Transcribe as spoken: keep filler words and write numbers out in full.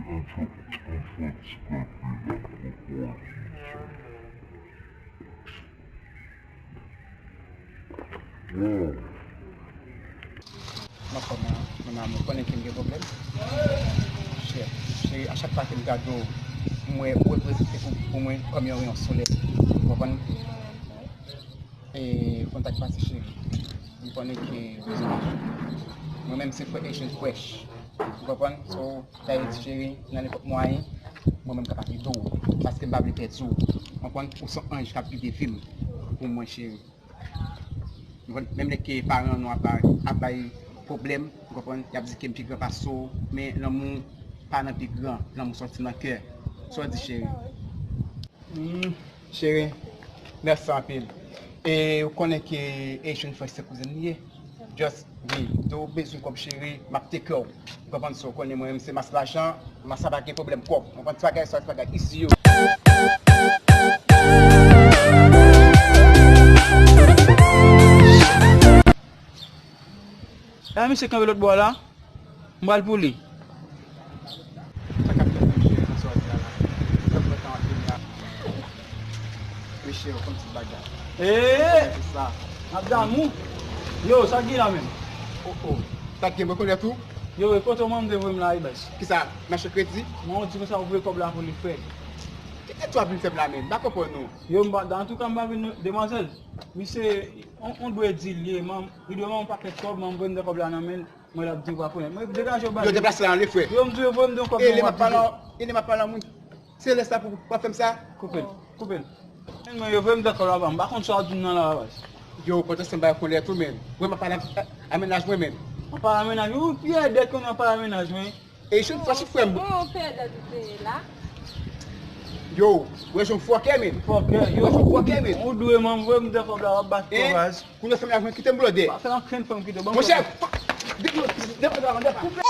An fèt, an fèt, ti gade la, pran kòraj. Wow. Mwen kòman, mwen, mwen konnen ke m gen pwoblèm. Chè, chè, a chak fwa ke m gade w, m wè ou reprezante pou, pou mwen kòm yon reyon solèy. Ou konprann? E konn sa k pase, cheri. M konnen ke mwen menm se frè Asian Fresh. Ou konprann? So, sa vle di, cheri, nan nenpòt mwayen, mwen menm kapab ede w. Paske m pa vle pèdi w. Ou konprann? Ou se yon anj k ap gide vi m pou mwen, cheri. Ou konprann? Menm lè ke paran nou ap bay, ap bay pwoblèm, ou konprann? Y ap di ke m pi gran pase w, men lanmou pa nan pi gran, lanmou sòti nan kè. Sa w di, cheri? Hmm, cheri, mèsi anpil. E ou konnen ke Asian Fresh se kouzen m li ye. Just, wi, de ou bezwen kòb, cheri, m ap take care w. Ou konprann? So, ou konnen mwen menm se mas lajan, mas la pa gen pwoblèm kòb. Ou konprann? Ti bagay sa, ti bagay isi yo. E misye kanpe lòt bò la. M pral pou li. Sa k ap fèt menm, cheri, nan sòti a la? Sa k fèt anpil la? Mesye, yo konn ti bagay. Ee! Sa. N ap damou. Yo, sa k gen la menm? Oh, oh. Sa k gen, mwen konnen tou. Yo, e kote w mande voye m la, e baz? Kisa? Mache kredi? Mwen, ou di konsa, ou voye kòb la pou li, frè. Ki tèt w ap vin fè m la menm? M pa konprann ou. Yo, m pa, antouka, m pa vin, demwazèl. Misye, on, on dwe di l ye, man, li dwe ban m yon pakèt kòb, man, m voye m de kòb la nan men l. Mwen l ap di w pa konnen. Mwen degaje w, baz. Yo deplase la anlè, frè. Yo, m di yo voye m de kòb. E lè m ap pale, e lè m ap pale a moun. Se lè sa pou w ap fè m sa? Koupe l, koupe l. Men mwen, yo voye m de kòb la, m pa konn sa w ap di m nan la, baz. Yo, pòtansèl m bay kolè tou, men. Mwen m ap pale a, a mennaj mwen, men. M ap pale a mennaj, ou pi ede ke w nan pale a mennaj mwen. E Jhon Fòk, frè m. Bon, ou pè dèt ou te la. Yo, wè Jhon Fòkè, men. Fòkè, yo. Wè Jhon Fòkè, men. Ou dwe, man, voye m de kòb la, w ap bat kò, baz. Kounye a fè m la, mwen kite m blòdè. Pa fè ankenn fanm kite ban. Monchè, de, de, de, de, de, de,